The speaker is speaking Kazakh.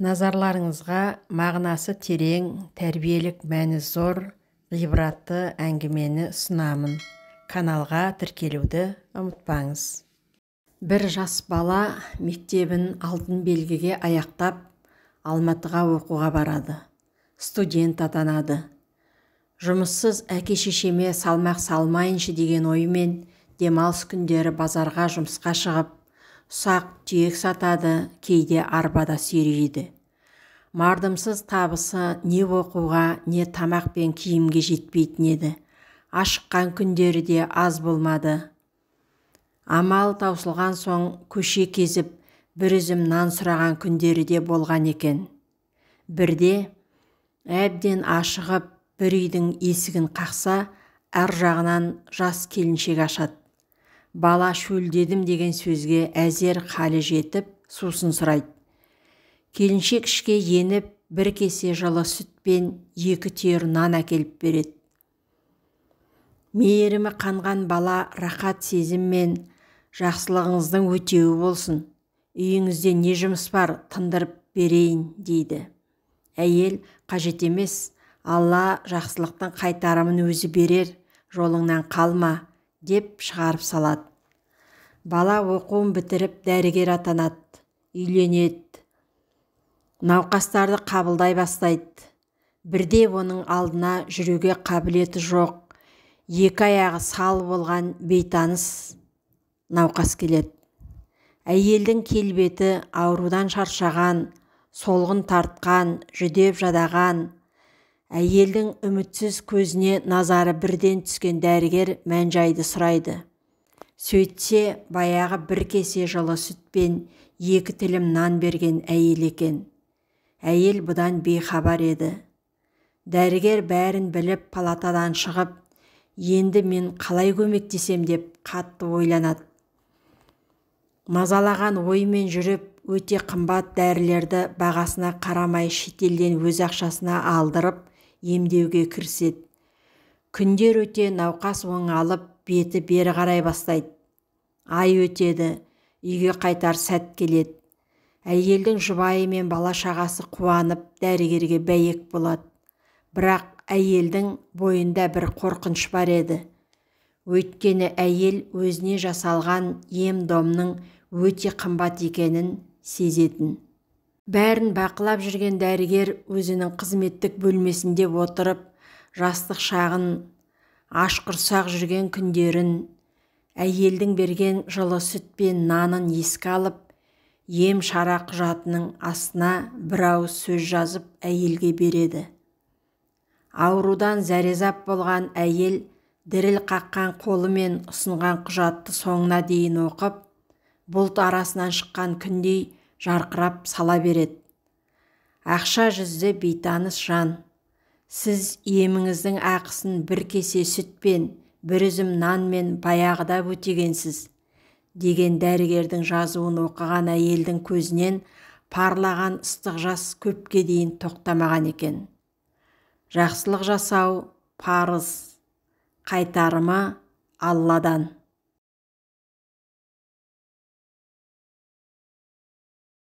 Назарларыңызға мағынасы терең, тәрбиелік мәні зор, ғибратты әңгімені ұсынамын. Каналға тіркелуді ұмытпаңыз. Бір жас бала мектебін алтын белгіге аяқтап, Алматыға оқуға барады. Студент атанады. Жұмыссыз әке-шешеме салмақ салмайыншы деген оймен демалыс күндері базарға жұмысқа шығып, ұсақ түйек сатады, кейде арбада сүйрейді. Мардымсыз табысы не оқуға, не тамақ пен киімге жетпейтін еді. Ашыққан күндері де аз болмады. Амал таусылған соң көше кезіп, бір үзім нан сұраған күндері де болған екен. Бірде әбден ашығып, бір үйдің есігін қақса, ар жағынан жас келіншек ашады. Бала шөлдедім деген сөзге әзер халі жетіп, сусын сұрайды. Келіншек ішке еніп, бір кесе жылы сүт пен 2 түйір нан әкеліп береді. Мейірімі қанған бала рахат сезіммен, жақсылығыңыздың өтеуі болсын, үйіңізде не жұмыс бар, тындырып берейін, дейді. Әйел, қажет емес, Алла жақсылықтың қайтарымын өзі берер, жолыңнан қалма, деп шығарып салады. Бала оқуын бітіріп дәрігер атанады, үйленеді. Науқастарды қабылдай бастайды. Бірде оның алдына жүруге қабілеті жоқ, 2 аяғы сал болған бейтаныс науқас келеді. Әйелдің келбеті аурудан шаршаған, солғын тартқан, жүдеп жадаған. Әйелдің үмітсіз көзіне назары бірден түскен дәрігер мән-жайды сұрайды. Сөйтсе, баяғы бір кесе жылы сүт пен 2 тілім нан берген әйел екен. Әйел бұдан бейхабар еді. Дәрігер бәрін біліп палатадан шығып, енді мен қалай көмектесем деп қатты ойланады. Мазалаған оймен жүріп, өте қымбат дәрілерді бағасына қарамай шетелден өз ақшасына алдырып, емдеуге кіріседі. Күндер өте науқас оңалып, беті бері қарай бастайды. Ай өтеді, үйге қайтар сәт келеді. Әйелдің жұбайы мен бала-шағасы қуанып, дәрігерге бәйек болады. Бірақ әйелдің бойында бір қорқыныш бар еді. Өйткені әйел өзіне жасалған ем-домның өте қымбат екенін сезетін. Бәрін бақылап жүрген дәрігер өзінің қызметтік бөлмесінде отырып, жастық шағын, ашқұрсақ жүрген күндерін, әйелдің берген жылы сүт пен нанын еске алып, ем шара құжатының астына бір ауыз сөз жазып әйелге береді. Аурудан зәрезап болған әйел діріл қаққан қолымен ұсынған құжатты соңына дейін оқып, бұлт арасынан шыққан күндей жарқырап сала береді. Ақша жүзді бейтаныс жан, сіз еміңіздің ақысын бір кесе сүт пен бір үзім нанмен баяғыда өтегенсіз, деген дәрігердің жазуын оқыған әйелдің көзінен парлаған ыстық жас көпке дейін тоқтамаған екен. Жақсылық жасау парыз, қайтарымы Алладан.